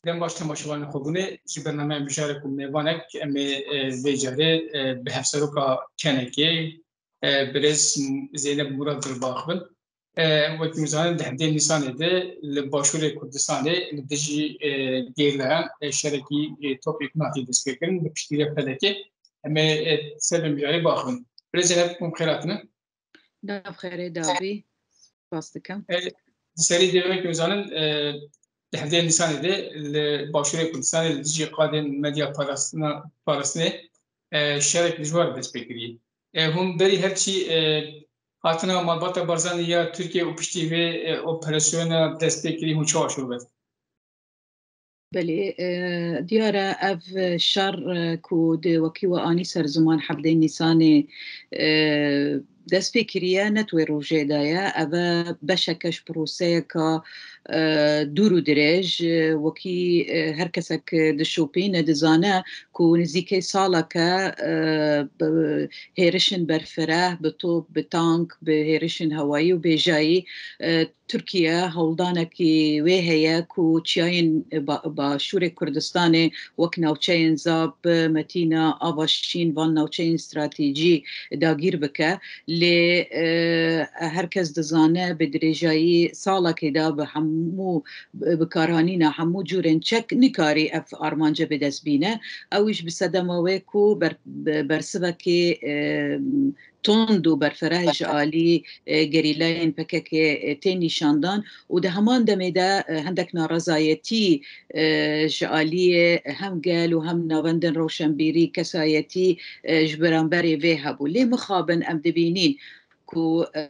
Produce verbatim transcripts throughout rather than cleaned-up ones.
Dem baş temaşevanên xwebûnê, ji bernameya mijarê ku mêvanek em ê, e, vê carê, e, bi hevseroka kenekê, e, birêz Zeynep Murad re biaxivin. E, wekî hûn zanin di heftê Nîsanê de li Başûrê Kurdistanê li dijî, e, gerîlayan, e, şerekî, e, topyekûn hatiye destpêkirin bi piştgiriya P D K. Em ê, e, ser vê mijarê biaxivin. Birêz Zeynep, hûn bi xêr hatine. Nav xêrê dabî. Spas dikim. E, di serî de wekî hûn zanin, e, di heftê Nîsanê de li Başûrê Kurdistanê li dijî qadên medya parastina-, parastinê, e, şerek dijwar dest pê kiriye. E, hûn berî her çî, e, hatina malbata Barzanî ya Tirkiye û piştî vê, e, operasyona dest pê kirî hûn çawa şûr best? Belê, e, diyar e, ev şer, e, ku di wekî we anî ser ziman heftê Nîsanê, e, dest pê kiriye, ne di wê rojê de ye. Ev e beşeke ji proseyeka, e, dûr û dirêj, e, wekî, e, her kesek dişopîne dizane ku nizîkê saleke, e, bi hêrişên berfireh, bi top, bi tank, bi hêrişên hewayî û bêjayî, e, Tirkiye hewldanekî wê heye ku çiyayên ba-, Başûrê Kurdistanê wek navçeyên Zap, Metîna, Ava Şîn, van navçeyên stratejî dagîr bike. Lê, e, her kes dizane bi dirêjayî salekê de bi hemû bikarhanîna hemû cûrên çek nikarî ev armance bi dest bîne. Ew jî bi sedema wê ku ber-, be-, bersivekê, e, tund û berfireh ji alî, e, gerîlayên P K K, e, tê nîşandan û di heman demê de, e, hindek narezayetî, e, ji aliyê hem gel û hem navendên rewşenbîrî, kesayetî, e, ji beramberê vê hebû. Lê mixabin em dibînîn ku, e,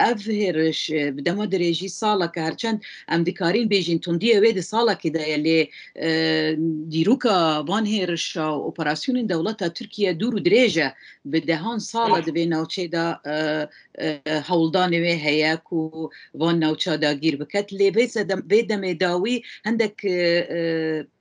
ev hêriş, e, bi dema dirêjî saleke, herçend em dikarîn bêjîn tundiyê wê di salekê de ye, lê, e, dîroka van hêrişa û operasyonên dewleta Tirkiye dûr û dirêj e. Bi dehan sal e di vê navçeyê de, e, e, hewldanê wê heye ku van navça dagîr biket. Lê vê sedem-, vê demê dawî hindek, e, e,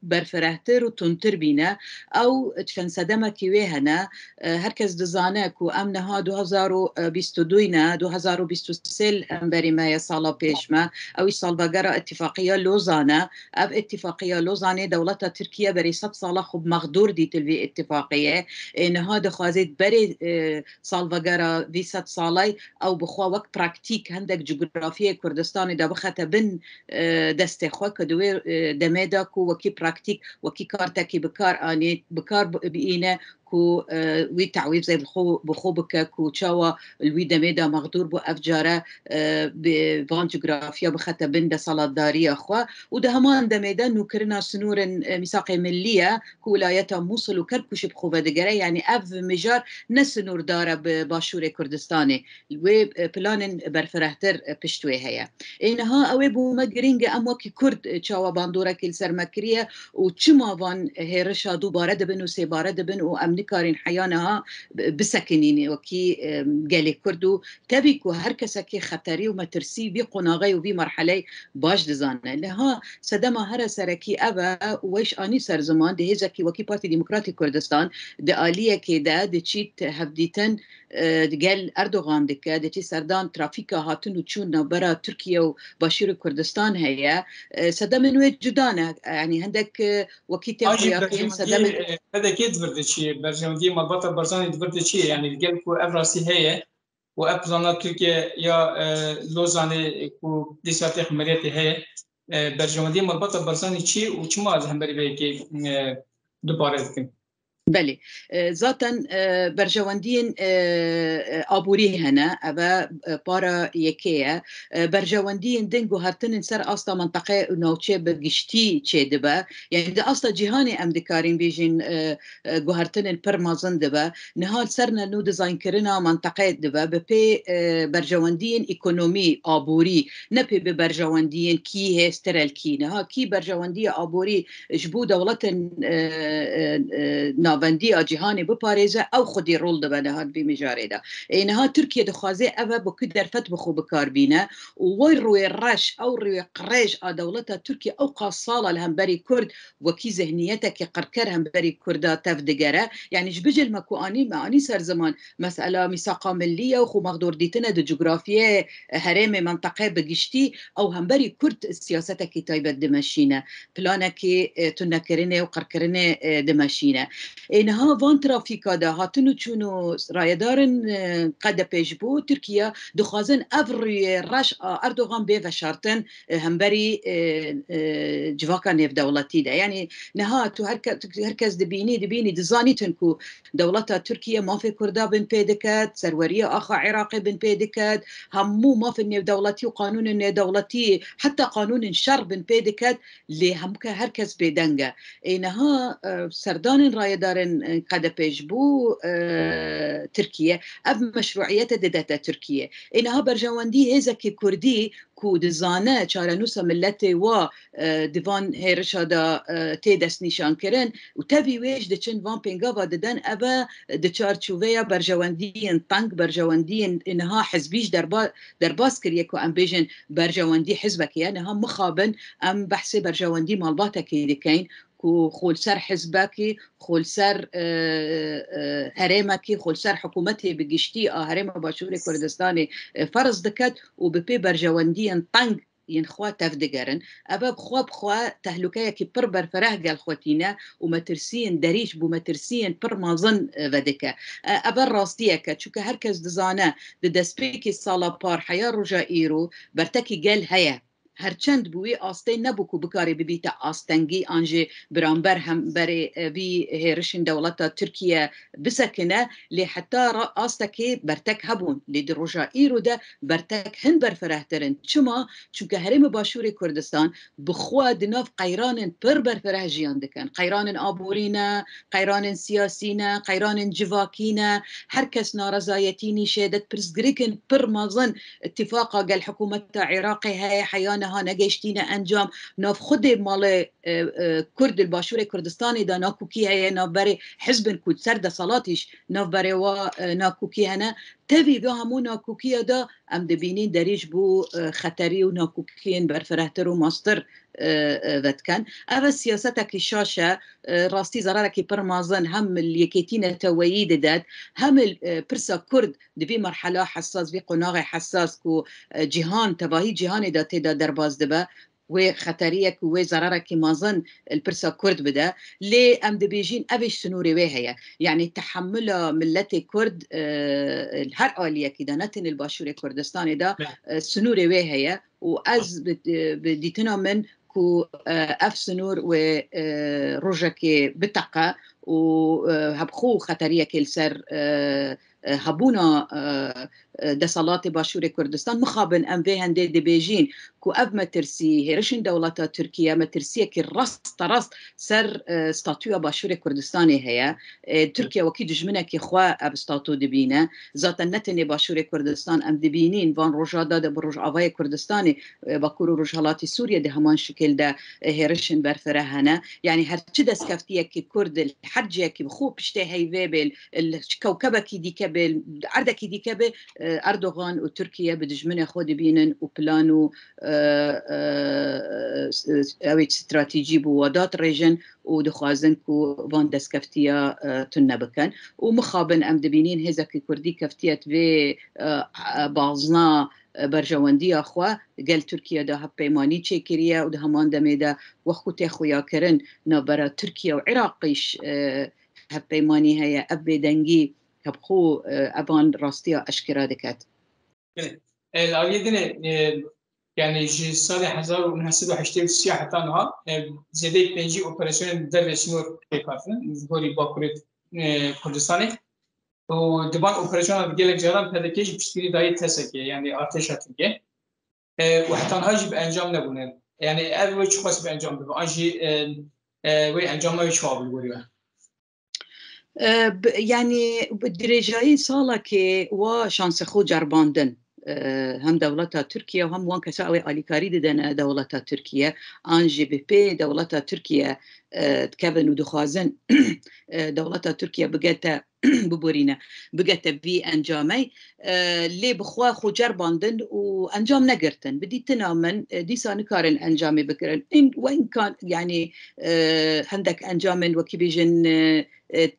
berfirehtir û tundtir bîne. Ew çend sedemekî wê hene. E, her kes dizane ku em niha du hezar û bîst û du ne, du hezar û bîst û sê li hemberî me ye, sala pêş me. Ew jî salvegera Îtîfaqiya Lozan e. Ev Îtîfaqiya Lozanê dewleta Tirkiye berê sed sala xwe mexdûr dît li vî îtîfaqiyê. Ê niha dixwaze berê, e, salvegera vî sed salay ew bi xwe wek praktîk hindek cografiyê Kurdistanê de bixete bin, e, destê xwe, ku di wê, e, demê de ku wekî praktîk, wekî kartekî bi kar anî, bi kar bi-, bîne ku, e, wî tewîzê bi xwe, bi xwe bike ku çawa li wî demê de mexdûr bû, ev care, e, bi van cografiya bixete bin desthilatdariya xwe û di heman demê de nûkirina sinûrên, e, mîsaqê millî ye ku wilayeta Mûsil û Kerkûkê bi xwe vedigere, yanî ev mijar ne sinûrdar e bi Başûrê Kurdistanê. Wê, e, planên berfirehtir, e, pişt wê heye. Ê niha ew ê bo me girîng e, em wekî Kurd, e, çawa bandorekî li ser me kiriye û çima van hêrişa dubare dibin û sêbare dibin û em nikarin heya niha bi-, bisekinînê wekî, e, gelê Kurd û tevî ku her kesekî xeterî û metirsî vî qonaxê û vî merheleyê baş dizane. Niha sedema here serekî ev e û we jî anî ser ziman, di hêzekî wekî Partî Demokratîk Kurdistan di aliyekê de diçît hevdîtin, e, digel Erdogan dike, diçî serdan trafîka hatin û çûn navbera Tirkiye û Başûrê Kurdistan heye. E, sedemên wê cuda ne. Yanî hindek, e, wekî tê xuyakirin sedemên, e, P D K di vir de çi ye? Berjewendiyê malbata Barzanî di vir de çi ye? Yanî digel ku ev rastî heye û ev plana Tirkiye ya, e, Lozanê ku dîsa tê xemeriyetê heye, e, berjewendiyê malbata Barzanî çi ye û çima li hemberî vê yekê, e, dubare dikin? Belê. E, zaten, e, berjewendiyên, e, e, aborî hene, ev e, e, para yekê ye. E, berjewendiyên din guhertinên ser asta menteqe û navçe bi giştî çêdibe. Yanî di asta cîhanê em dikarîn bêjin, e, e, guhertinên pir mezin dibe. Niha li ser nû dizaynkirina menteqe dibe, bi pê, e, berjewendiyên ekonomî, aborî, ne pê bi berjewendiyên kî hê stirel kî. Niha kî berjewendiya aborî ji bo dewletên, e, e, e, navendiya cîhanê biparêze, ew xwedî rol dibe niha di vî mijarê de. Ê niha Tirkiye dixwaze ev e bo ku derfet bi xwe bikar bîne û wê rûyê reş, ew rûyê qirêj a dewleta Tirkiye ew qas sala li hemberî Kurd wekî zihniyetekî qirker hemberî Kurda tev digere. Yanî ji bicil me ku anî, me anî ser ziman, mesela mîsaqa millî ye û xwe mexdûr dîtine di cografiyê herêmê, menteqê bi giştî, ew hemberî Kurd siyasetekî taybet dimeşîne, planekî, e, tunekirinê û qirkirinê, e, dimeşîne. Ê niha van trafîka de hatin û çûn û rayedarên, e, K D P ji bo Tirkiye dixwazin ev rûyê reş a Erdogan bê veşartin, e, hemberî, e, e, civaka nêvdewletî de. Yanî niha tu her ke-, tu her kes dibînî, dibînî, dizanîtin ku dewleta Tirkiye mafê Kurda bin pê diket, serweriya axa Iraqê bin pê diket, hemû mafên nêvdewletî û qanûnên nêdewletî, heta qanûnên şer bin pê diket, lê hemke her kes bêdeng e. Ê niha, e, serdanên rayedarên, e, K D P ji bo, e, Tirkiye, ev meşruiyete didete Tirkiye. Ê niha berjewendî hêzekî Kurdî ku dizane çarenûsa miletê wa, e, di van hêrişa de, e, tê destnîşankirin û tevî wê jî diçin van pêngava diden, ev e di çarçoveya berjewendiyên teng, berjewendiyên niha hizbî jî derba-, derbas kiriye ku em bêjin berjewendî hizbekê ye. Niha mixabin em behsê berjewendî malbatekê dikeyin ku xwe li ser hizbekî, xwe li ser, e, e, herêmekî, xwe li ser hikûmetê bi giştî a Herêma Başûrê Kurdistanê, e, ferz diket û bi pê berjewendiyên teng yên xwe tev digerin. Ev bi xwe bi xwe tehlukeyekî pir berfereh gel xwe tîne û metirsiyên derî ji bo metirsiyên pir mezin, e, vedike. E, ev rastiyek e, çunke her kes dizane di destpêkê sala par heya roja îro bertekî gel heye. Her çend bi wî astê nebû ku bikarê bibîte astengî an jî biramber hemberê, e, vî hêrişên dewleta Tirkiye bisekine, lê heta ra-, astekê bertek hebûn. Lê di roja îro de bertek hin berferehtir in. Çima? Çunke Herêma Başûrê Kurdistan bi xwe di nav qeyranên pir berfereh jiyan dikin. Qeyranên aborî ne, qeyranên siyasî ne, qeyranên civakî ne. Her kes narezayetî nîşe de, pirsgirêkên pir mezin îtifaqa gel hikûmeta Iraqê heye, heya niha negeştîne encam. Nav xwedê malê, e, e, Kurd li Başûrê Kurdistanê de nakokî heye, navberê hizbin ku ser deselatî jî navberê wa, e, nakokî hene. Tevî vê hemû nakokiya de em dibînin derî ji bo, e, xeterî û nakokiyên berferehtir û mastir, e, e, vedikin. Ev e siyasetekî şaş e, e, rastî zerarekî pir mezin hem li yekêtî neteweyî didet, hem li, e, pirsa Kurd di vî merhela hesas, vî qonaxê hesas ku, e, cîhan, tevahî cîhanê de tê de derbas dibe, wê xeteriyek û wê zerarekî mezin li pirsa Kurd bide. Lê em dibêjin ev ê sînorê wê heye. Yanî tehemula miletê Kurd, e, li her aliyekî de, ne tenê li Başûrê Kurdistanê de, e, sînorê wê heye û ez bi, bi dîtina min ku, e, ev sînor wê, e, rojekê biteqe û, e, hebxwe xeteriyekê li ser, e, e, hebûna, e, e, deselatê Başûrê Kurdistan. Mixabin em vê hendê dibêjin ku ev metirsî, hêrişên dewleta Tirkiye metirsiyekî rasterast ser, e, statûya Başûrê Kurdistanê heye. E, Tirkiye wekî dijminekî xwe ev statû dibîne. Zaten ne tenê Başûrê Kurdistan, em dibînîn van rojada de bi Rojavayê Kurdistanê, e, Bakur û Rojhelatî Sûriye di heman şikil de, e, hêrişên berfireh hene. Yanî her çi destkeftiyekî Kurd li her cihekî bi xwe piştê heyvê bê, li kewkebekî dîke bê, erdekî dîke bê, e, Erdogan û Tirkiye bi dijminê xwe dibînin û plan û, e, e, ew ê stratejî bo we dadirêjin û dixwazin ku van destkeftiya, e, tune bikin. Û mixabin em dibînin hêzekî Kurdî keftiye di vê, e, e, bazna, e, berjewendiya xwe gel Tirkiye de hevpeymanî çêkiriye û di heman demê de wext ku tê xuyakirin navbera Tirkiye û Iraqî jî, e, hevpeymanî heye, ev bêdengî hebxwe, e, evan rastiya eşkera diket. Belê. E, li aliyê din e, e, yani ji salê hezar û neh sed û heştê û sê heta niha, e, zêdeyî pêncî operasyonên derve sînor pêk hatine, ji gorî Bakurê, e, Kurdistanê. Û di van operasyona de gelek caran P D K jî piştgirî dayê T S K, yani artêşa Tirkiye. E, û heta niha jî bi encam nebûne. Yani ev wê çiqas bi encam bibe? An jî, e, e, wê encama wê çawa bi li gorî we? E, bi, yani bi dirêjayî salekê wa şansê xwe ceribandin. e, hem dewleta Tirkiye û hem wan kesa ew ê alîkarî didene dewleta Tirkiye, an jî bi pê dewleta Tirkiye, e, dikevin û dixwazin, e, dewleta Tirkiye bigete, biborîne, bigete vî encamey, e, lê bi xwe xwe ceribandin û encam negirtin. Bi dîtina min, e, dîsa nikarin encamê bikirin. În, wenkan, yanî, e, hindek encamên wekî bêjin, e, e,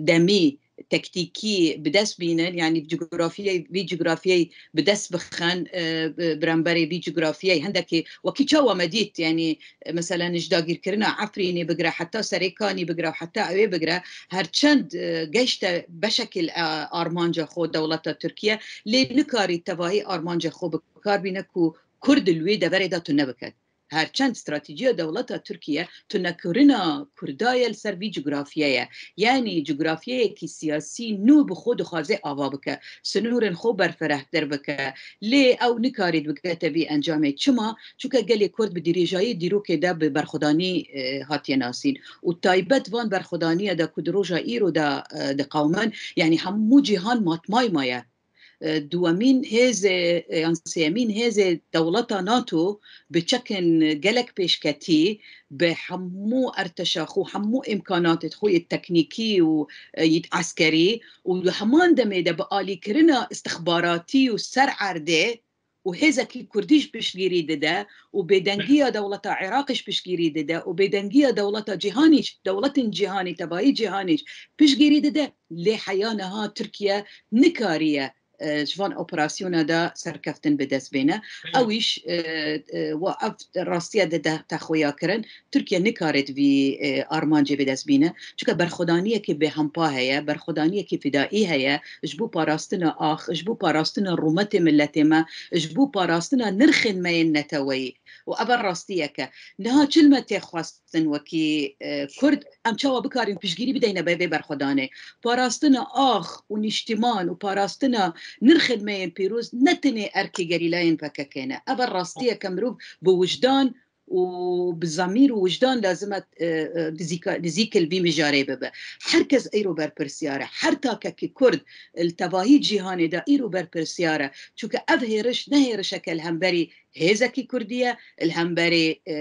demî, tektîkî bi dest bînin, yanî cografiyê, vî cografiyê bi dest bixin, e, bi-, biramberê vî cografiyê hindekî wekî çawa me dît, yanî, e, mesela ji dagîrkirina Efrînê bigire, heta Serêkanî bigire, heta ewê bigire, her çend, e, geşte beşekî, e, armanca xwe dewleta Tirkiye, lê nikarî tevahî armanca xwe bi kar bîne ku Kurd li wê deverê de tune biket. Her çend stratejiya dewleta Tirkiye tunekirina Kurda ye li ser vî cografiyê ye. Yanî cografiyeyekî siyasî nû bi xwe dixwaze ava bike, sinûrên xwe berfirehtir bike. Lê ew nikarî bigete vî encamê. Çima? Çunke gelê Kurd bi dirêjayî dîrokê de bi berxwedanî, e, hatiye nasîn. Û taybet van berxwedaniye de ku di roja îro de, e, diqewimin, yanî hemû cîhan matmay maye. E, duwemîn hêzê, e, yan sêyemîn hêzê dewleta NATO bi çekên gelek pêşketî, bi hemû erteşa xwe, hemû îmkanatê xwe yê teknîkî û, e, yê eskerî û di heman demê de bi alîkirina istixbaratî û ser erdê û hêzekî Kurdî ji piştgirî dide û bêdengiya dewleta Iraqê ji piştgirî dide û bêdengiya dewleta cîhanî, dewletên cîhanî, tevayî cîhanî ji piştgirî dide, lê heya niha Tirkiye nikariye, e, ji van operasyona de serkeftin bi dest bêne. Ew îş, e, e, wa ev rastiye de, de te xuya kirin. Tirkiye nikare di vî, e, armancê bi dest bîne. Çunke berxwedaniyekê bêhempa heye, berxwedaniyekê fidaî heye ji bo parastina ax, ji bo parastina rûmetê miletê me, ji bo parastina nirxên me yên neteweyî. Û ev rastiyek e. Niha çi li me tê xwestin wekî, e, Kurd, em çawa bikarin piştgirî bideyne be vê berxwedanê? Parastina ax û nîştiman û parastina nirxên me yên pîroz ne tenê erkê gerîlayên P K K ne. Ev rastiyeke mirov bi wijdan û bi zemîr û wijdan lazim e, e, e, nizîka-, nizîk li vî mijarê bibe. Her kes îro berpirsiyar e. Her takekî Kurd li tevahî cîhanê de îro berpirsiyar e. Çunke ev hêriş ne hêrişeke li hemberî hêzekî Kurdî ye, li hemberî, e,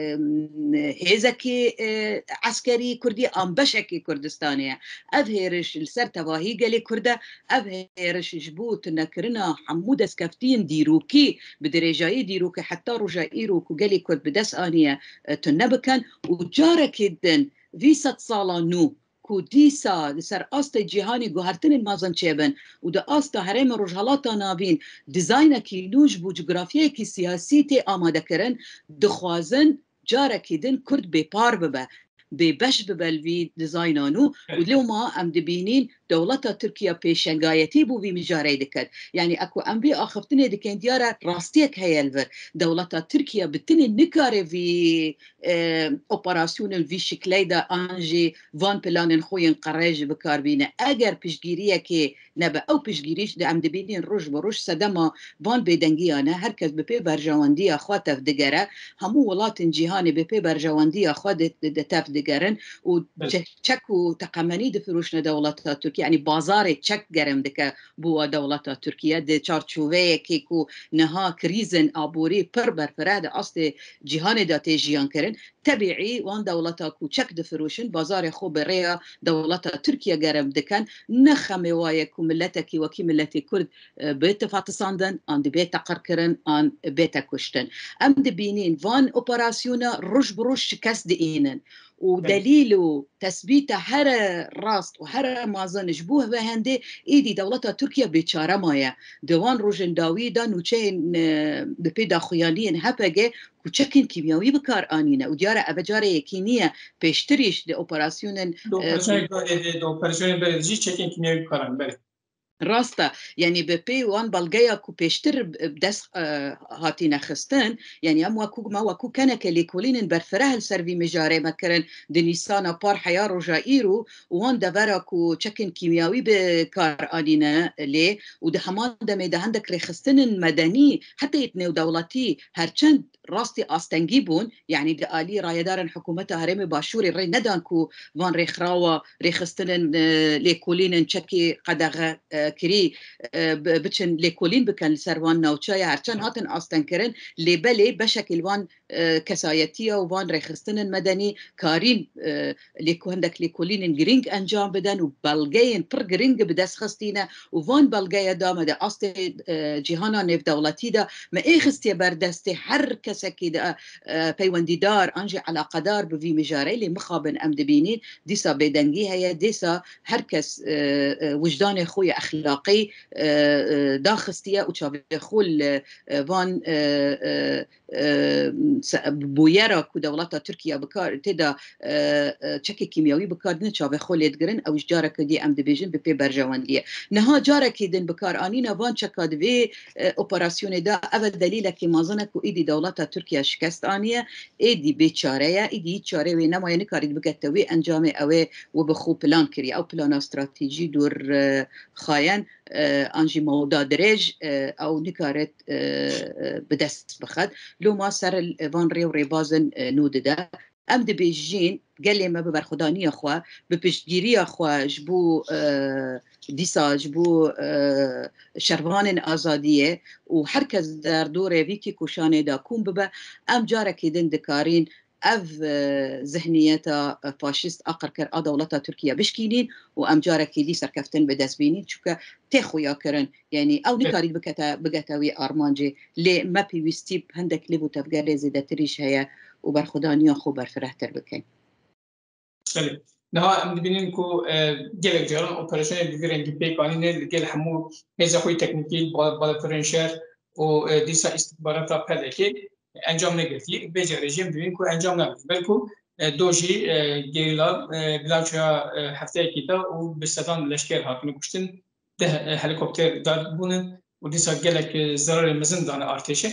hêzekî, e, eskerî Kurdî ye, an beşekî Kurdistanê ye. Ev hêriş li ser tevahî gelê Kurd e. Ev hêriş ji bo tunekirina hemû destkeftiyên dîrokî, bi dirêjayî dîrokê heta roja îro ku gelê Kurd bi dest aniye, e, tune bikin û carekê din vî sedsala nû ku dîsa li ser astê cîhanê guhertinên mezin çêbin û di asta herêma Rojhelata Navîn dizaynekî nû ji bo cografyayekî siyasî tê amadekirin, dixwazin carekî din Kurd bêpar bibe, bêbeş bibe li vî dizayna nû û loma em dibînîn dewleta Tirkiye pêşengayetî bo vî mijareyê diket. Yanî, eko em vî axiftinê dikin, diyar e rastiyek heye li vir. Dewleta Tirkiye bi tinê nikare vî, e, operasyonên vî şikley de an jî van planên xwe yên qere jî bi kar bîne. Eger piştgiriyekê nebe, ew piştgirî jî em dibînin roj bi roj sedema van bêdengiyan e. Her kes bi pê berjewendiya xwe tev digere. Hemû welatên cîhanê bi pê berjewendiya xwe di, di, di tev digerin û Evet. çe-, çek û teqemenî difiroşne dewleta Tirkiye. Yanî bazarê çek germ dike bo dewleta Tirkiye. Di çarçoveyekê ku niha krîzên aborî pir berfireh di astê cîhanê de tê jiyan kirin. Tebîî wan dewleta ku çek difiroşin, bazarê xwe bi rêya dewleta Tirkiye germ dikin. Ne xemê wa ye ku miletekî wekî miletê Kurd, e, bê tifatisandin, an dibê teqirkirin, an bête kuştin. Em dibînîn van operasyona roj bi roj şikest diînin. Û Evet. delîl û tesbîta here rast û here mazin ji bo ve hende êdî dewleta Tirkiye bêçare maye. Di wan rojên dawî de nûçeyên, e, bi pê daxuyaniyên H P G ku çekên kîmyawî bi kar anîne û diyar e, eve carê yekî niye, pêştirî jî di operasyonên, Di e, operasyonên ku karê de, di operasyonên berê jî çekên kîmyawî bi kar anîn, belê. Rast e, yanî bi pê wan belgeya ku pêştir bi dest, e, hatîne xistin, yanî em wekû me, wekû keneke lêkolînên berfireh li ser vî mijarê me kirin, di Nîsana par heya roja îro û wan devera ku çekên kîmyawî bi kar anîne lê û di heman demê de hindek rêxistinên medenî, heta yê nêwdewletî, her çend rastî astengî bûn, yanî di alî rayedarên hikûmeta Herêmê Başûrê rê nedan ku van rêxrawa rêxistinên, e, lêkolînên çekî qedexe, e, kirî, e, bi-, biçin lêkolîn bikin li ser van navçeya, herçend hatin astengkirin, lê belê beşekî li van, e, kesayetiya û van rêxistinin medenî karîn, e, lêko-, hindek lêkolînên girîng encam bidin û belgeyên pir girîng bi dest xistîne û van belgeya da me di astê, e, cîhana nêvdewletî de me ê xistiye ber destê her kesekî de, e, peywendîdar an jî eleqedar bi vî mijareyê, lê mixabin em dibînîn dîsa bêdengî heye, dîsa her kes, e, e, wijdanê xwe yê exlaqî, e, e, daxistiye û çavê xwe li, e, van, e, e, e, se-, bûyera ku dewleta Tirkiye bi kar tê de, e, e, çekê kîmyawî bi kar dine, çavê xwe lê digirin, ew ji careke dî em dibêjin bi pê berjewendî ye. Niha carekî din bi kar anîna van çeka di vê, e, operasyonê de, ev e delîlekî mezin e ku îdî dewleta Tirkiye şikest aniye, êdî bê çare ye, îdî hîç çare wê nemaye, nikarî bigete wê encamê, ew ê û bi xwe plan kiriye. Ew plana stratejî dûr, e, xayen, e, an jî mewda dirêj, e, ew nikarit, e, e, bi dest bixet. Loma ser van rê û rêbazin, e, nû dide. Em dibêjin, gelê me bi berxwedaniya xwe, bi piştgiriya xwe ji bo, e, dîsa ji bo, e, şervanên azadiyê û her kes derdorê vî kîkoşanê de kom bibe, em carekî din dikarîn ev, e, zihniyeta, e, faşîst a qirker a dewleta Tirkiye bişkînîn û em carekî dî serkeftin bi dest bînîn, çunke tê xuya kirin, yanî ew nikarî bikete, bigete wî armancê, lê me pêwîstî bi hindek lêv û tevgerê zêdetirî jî heye û berxwedaniya xwe berfirehtir bikin. Belê. Niha em dibînin ku, e, gelek caran operasyonê bi vî rengî pêk anîne li gel hemû hêza xwe yê teknîkî, ba-, balafirên şer û, e, dîsa îstixbarata P D K encam negirtî. Vê carê jî em dibînin ku encam negirtî. Belku, e, do jî, e, gerîla, e, bilançoya, e, hefteyekî de û bi sedan leşker hatine kuştin, deh, e, helîkopter darbûne û dîsa gelek, e, zerarê mezin dane artêşê.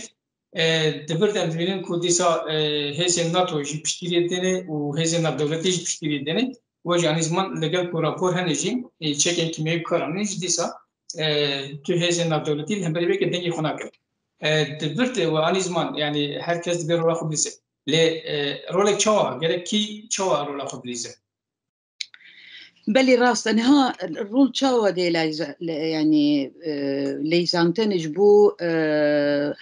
E, di vir de em dibînin ku dîsa, e, hêzên NATO jî piştgiriyê dêne û hêzên navdewletî jî piştgiriyê dêne. We jî anî ziman li gel ku rapor hene jî, e, çekên kîmyewî bi kar anîn jî dîsa, e, tu hêzên navdewletî li hemberî vê yekê dengê xwe nake. E, di vir de we anî ziman, yanî her kes divê rola xwe bilîze. Lê, e, rolek çawa, gerek kî çawa rola xwe bilîze? Belê rast e. Niha rol çawa dê leyza-, le-, yanî, e, leyzantin ji bo, e,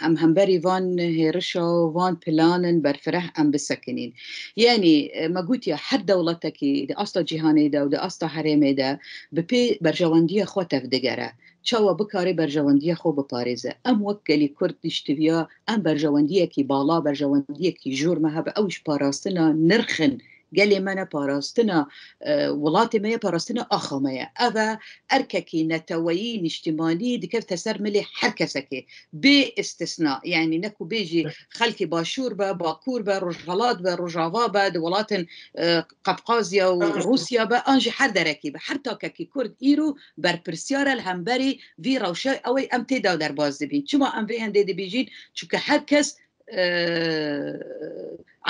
em hemberî van hêrişa û van planin berfireh em bisekinîn. Yanî, e, me gotiye her dewletekî di asta cîhanê de û di asta herêmê de bi pê berjewendiya xwe tevdigere. Çawa bikare berjewendiya xwe biparêze. Em wek gelî Kurd diştiviya em berjewendiyekî bala, berjewendiyekî jor me hebe, ew ji parastina nirxin gelê me ne, parastina, e, welatê me ye, parastina axa me ye. Ev e erkekî neteweyî, niştimanî dikevte ser milê her kesekê. Bê istisna, yanî ne ku bêjî xelkê Başûr be, Bakur be, Rojhelat be, Rojava be, di welatên, e, Qafqazya û Rûsya be, an jî her derekî be. Her takekî Kurd îro berpirsiyar e li hemberî vî rewşe, ew ê em tê de derbas dibîn. Çima em vê hindê dibîjîn? Çunke her kes, e,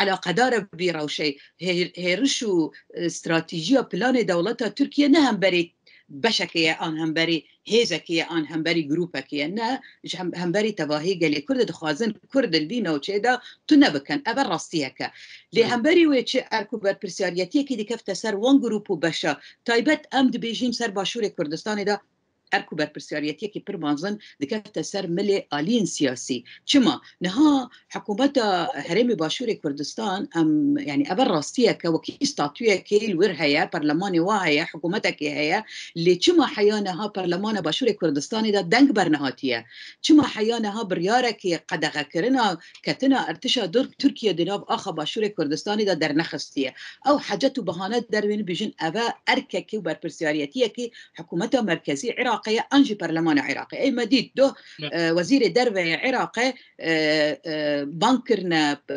eleqedar e bi vî rewşeyê. Hê-, hêriş û, e, stratejiya planê dewleta Tirkiye ne hemberî beşekê ye an hemberî hêzekê ye an hemberî grûpekê ye. Ne, ji hem-, hemberî tevahî gelê Kurd e, dixwazin Kurd li vî navçeyê de tune bikin. Ev e rastiyek e. Lê hemberî wê çi erk û berpirsiyariyetiyekî dikevte ser wan grûp û beşa taybet, em dibêjin ser Başûrê Kurdistanê de erk û berpirsiyariyetiyekî pir mezin dikevte ser milê aliyên siyasî. Çima? Niha hikûmeta Herêmê Başûrê Kurdistan, em, yanî ev rastiyeke wekî statuyekê li wir heye, perlemanê wa heye, hikûmetekê heye, lê çima heya niha perlemana Başûrê Kurdistanê de deng bernehatiye? Çima heya niha biryarekê qedexekirina ketina artişa Dur-, Tirkiye di nav axa Başûrê Kurdistanê de dernexistiye? Ew hecet û bahane derwên bijin, ev e erkekî û berpirsiyariyetiyekî hikûmeta merkezî Iraqê ye an jî perlemana Iraqê. Ê me dît doh, e, wezîrê derve yê Iraqê, e, e, bang kirine, e,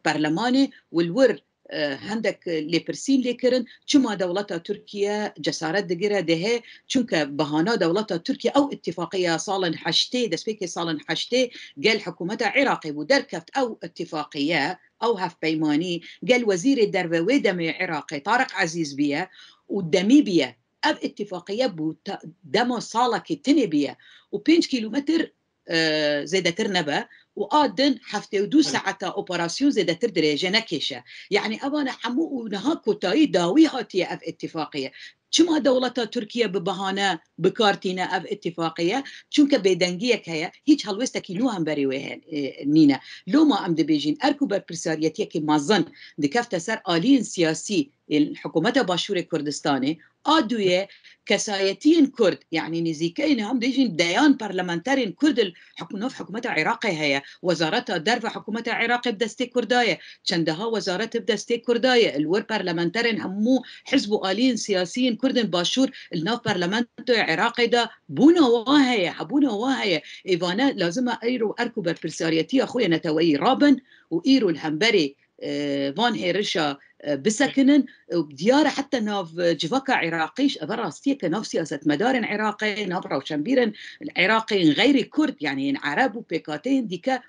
perlemanê û li wir, e, hindek lêpirsîn lê kirin, çima dewleta Tirkiye cesaret digire dihê, çunke bahana dewleta Tirkiye ew îtîfaqiya salên heştê, destpêkê salên heştê gel hikûmeta Iraqê bû, derkeft ew îtîfaqiye, ew hevpeymanî, gel wezîrê derve wê demê Iraqê Tariq Ezîz biye û demî biye. Ev îtîfaqiye bû ta-, dema salekê tinê biye û pênc kîlometr, e, zêdetir nebe û a din heftê û du saeta operasyon zêdetir dirêje nekêşe. Yanî evane hemû û niha kotayî dawî hatiye ev îtîfaqê. Çima dewleta Tirkiye bi bahane bi kar tîne ev îtîfaqê ye? Çunke bêdengiyek heye, hîç helwêstekî nû hemberî wê he-, e, nîne. Loma em dibêjin, erk û berpirsariyetiyekî mezin dikefte ser aliyên siyasî ên hikûmeta Başûrê Kurdistanê, a duyê kesayetiyên Kurd, yanî nêzîkeyên em dibêjin deyan parlamenterên Kurd li hikû-, nav hikûmeta Iraqê heye, wezareta derve hikûmeta Iraqê bi destê Kurda ye, çendeha wezaret bi destê Kurda ye, li wir parlamenterên hemû hizb û aliyên siyasiyên Kurd ên Başûr li nav parlamentoya Iraqê de bûna wa heye, hebûna wa heye. Ê vane lazim e îro erk û berpirsariyetiya xwe yê neteweyî rabin û îro li hemberî, e, van hêrişa, e, bisekinin. Û diyar e heta nav, e, civaka Iraqî, ev rastiyeke nav siyasetmedarên Iraqê, nav rewşenbîrên Iraqê, yên xeyrî Kurd, yanî yên Ereb û pêkhateyên dîke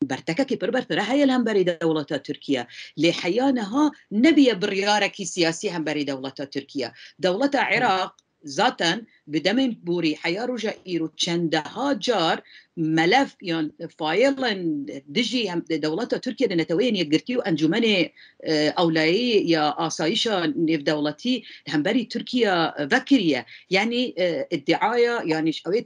bertekekî pir berfireh heye li hemberî dewleta Tirkiye. Lê heya niha nebiye biryarekî siyasî hemberî dewleta Tirkiye. Dewleta Iraq zaten bi demên borî heya roja îro çendeha car melef yan fayelên dijî hem dewleta Tirkiye di Neteweyên Yekgirtî û Encûmenê, e, Ewleyî ya Asayîşa Nêvdewletî li hemberî Tirkiye vekiriye. Yanî, e, îdiaya, yanî ji ewê,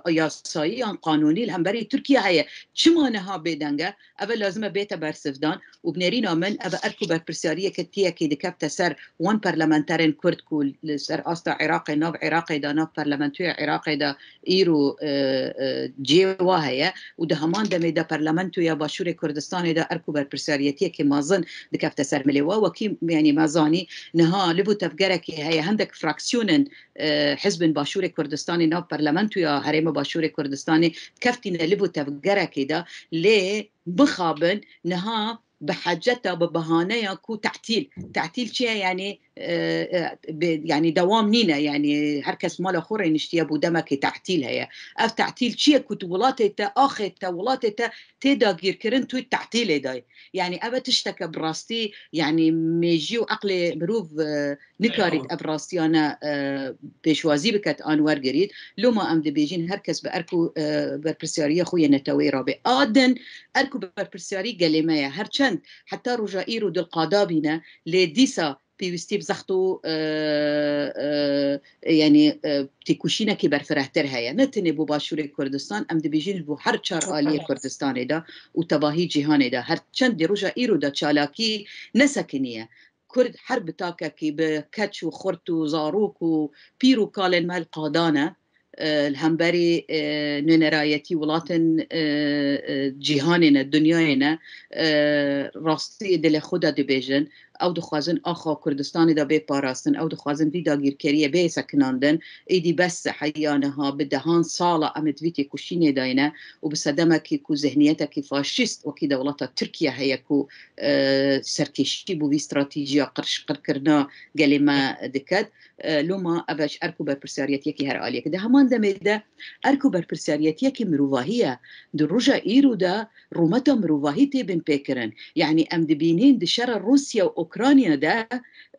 e, yasayî yan qanûnî li hemberî Tirkiye heye. Çima niha bêdeng e? Ev lazim e bête bersivdan û bi nêrîna min ev erk û berpirsiyariyeke tiyekê dikefte ser wan parlamenterên Kurd ku li ser asta Iraqê, nav Iraqê de, nav parlamentoya Iraqê de îro, e, e, cihê wa heye û di heman demê de parlamentoya Başûrê Kurdistanê de erk û berpirsiyariyetiyekê mezin dikefte ser milê wa. Wekî, yanî me zanî niha liv û tevgerekê heye, hindek fraksiyonên, e, hizbên Başûrê Kurdistanê nav parlamentoya Herêma Başûrê Kurdistanê keftîne liv û tevgerekê de, lê mixabin niha bi heceta, bi bahaneya ku tehtîl. Tehtîl çi ye? Yanî, e, e, bi, yanî dewam nîne, yanî her kes mala xwe rêniştiye, bo demekê tehtîl heye. Ev tehtîl çi ye ku tu welatê te, axê te, welatê te tê dagîrkirin, tu tehtîlê dayî? Yanî ev e tişteke bi rastî, yanî mêjî û eqlê mirov, e, nikarît ev rastiyane, e, pêşwazî biket an wergirît. Loma em dibêjin her kes bi erk û, e, berpirsiyariya xwe yê neteweyî rabe. A din erk û berpirsiyarî gelê me ye. Her çend heta roja îro dilqada bîne, lê dîsa pêwîstî bi zext û, e, e, yanî, e, têkoşînekî berfirehtir heye. Ne tenê bo Başûrê Kurdistan, em dibêjin ji bo her çar aliyê Kurdistanê de û tevahî cîhanê de. Her çend di roja îro de çalakî nesekiniye. Kurd her bi takekî bi keç û xurt û zarok û pîr û kalên me li qadan e, e, li hemberî, e, nûnerayetî welatên, e, e, cîhanê ne, dinyayê ne, e, rastî dilê xwe de dibêjin. Ew dixwazin axa Kurdistanê de bê parastin, ew dixwazin vî dagîrkeriyê bê sekinandin. Êdî bes e, heya niha bi dehan sala em di vî têkoşînê de ne û bi sedemekî ku zihniyetekî faşîst wekî dewleta Tirkiye heye ku, e, serkêşî bo vî stratejîya qirş-, qirkirina gelê me diket. E, loma ev e ji erk û berpirsiyariyetiyekî her aliyekî. Di heman demê de erk û berpirsiyariyetiyekî mirovahî ye. Di roja îro de rûmeta mirovahî tê binpêkirin. Yanî em dibînin di şera Rûsya û Ukrayna de,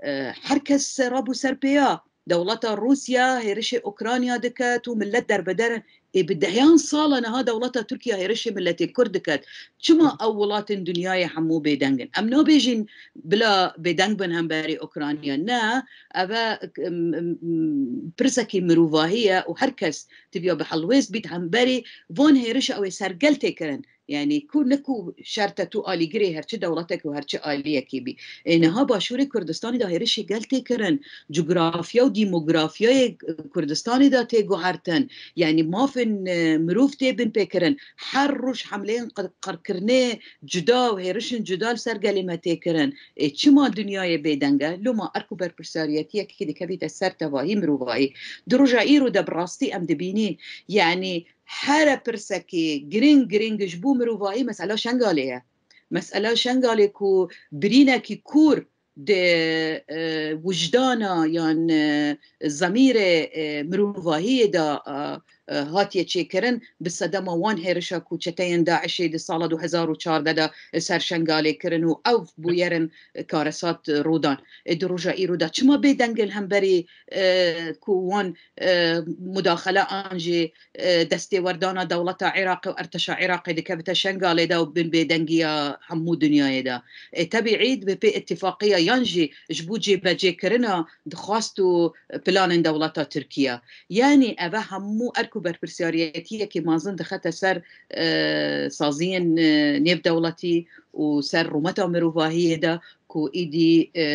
e, her kes rabû ser pêya. Dewleta Rûsya hêrişê Ukrayna diket û millet derbeder in. Ê bi dehan sala niha dewleta Tirkiye hêrişê miletê Kurd diket. Çima ew welatên dinyayê hemû bêdeng in? Em nabêjin bila bêdeng bin hemberî Ukrayna. Ne, ev e, m, m, m, pirsekî mirovahî ye û her kes tiviya bi helwêst bît hemberî van hêrişa ew ê ser gel tê kirin. Yanî ku ne ku şert e tu alîgirê her çi dewletek û her çi aliyekî bî. Ê niha Başûrê Kurdistanê de hêrişê gel tê kirin. Cografya û demografyayê Kurdistanê de tê guhertin. Yanî mafên, e, mirov tê binpêkirin. Her roj hemleyên qir-, qirkirinê cuda û hêrişên cuda li ser gelê me tê kirin. Ê çima dinyayê bêdeng e? Loma erk û berpirsariyetiyekî dikevîte ser tevahî mirovahî. Di roja îro de bi rastî em dibînî, yanî here pirsekê giring giring ji bo mirovahî mesela Şengalê ye. Mesela Şengalê ku birînekî kûr di, e, wijdana yan, e, zemîrê, e, mirovahiyê de, e, hatiye çêkirin, bi sedema wan hêrişa ku çeteyên DAIŞê di sala du hezar û çardeh de li ser Şengalê kirin û ew bûyerin karesat rûdan. E, di roja îro de çima bêdeng in hemberî, e, ku wan, e, mudaxele an jî, e, destêwerdana dewleta Iraqê û erteşa Iraqê dikevite Şengalê de û bin bêdengiya hemû dinyayê de? E, tebîî, bi pê îtifaqiya yan jî ji bo cêbecêkirina dixwast û planên dewleta Tirkiye. Yanî eve hemû erk û berpirsiyariyetiyekê mezin dixete ser, e, saziyên, e, nêvdewletî û ser rûmeta mirovahiyê de ku îdî, e,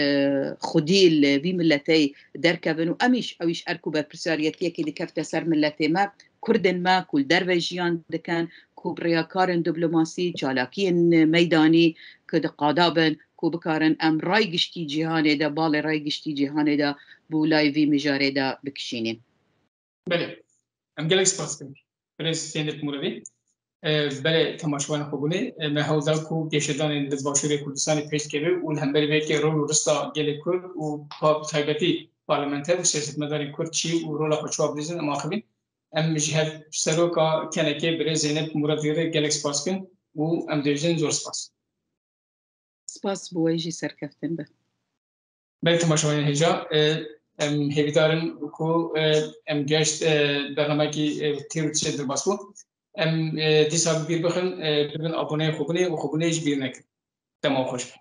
xwedî li vî miletey derkevin û em îş, ew îş erk û berpirsiyariyetiyekê dikevite ser miletê me, Kurdên me ku li derve jiyan dikin, ku bi rêya karên diplomasî, çalakiyên meydanî ku diqada bin, ku bikarin em ray giştî cîhanê de, balê ray giştî cîhanê de bi layê vî mijarê de bikişînin. Belê. Em gelek spas dikin. Birêz Zeynep Muradî. E, belê, temaşevanên xwebûnê, e, me hewl da ku geşedanên li Başûrê Kurdistanê pêş keve û li hemberî vê yekê rol û rista gelê Kurd û pa-, taybetî parlamenter û siyasetmedarên Kurd çi û rola xwe çawa bidizin, em axivîn. Em ji hevseroka K N K'ê birêz Zeynep Muradî re gelek spas dikin û em dibêjin zor spas. Spas bo we jî, serkeftin be. Belê, temaşevanên hêja, e, em hêvîdar in ku, e, em geşt, e, bernamekî, e, têr û tişê derbas bû. Em, e, dîsa bi bîr bixin, e, bibin aboneyê xwebûnê û xwebûnê jî bîr nekin. Dema xweş be.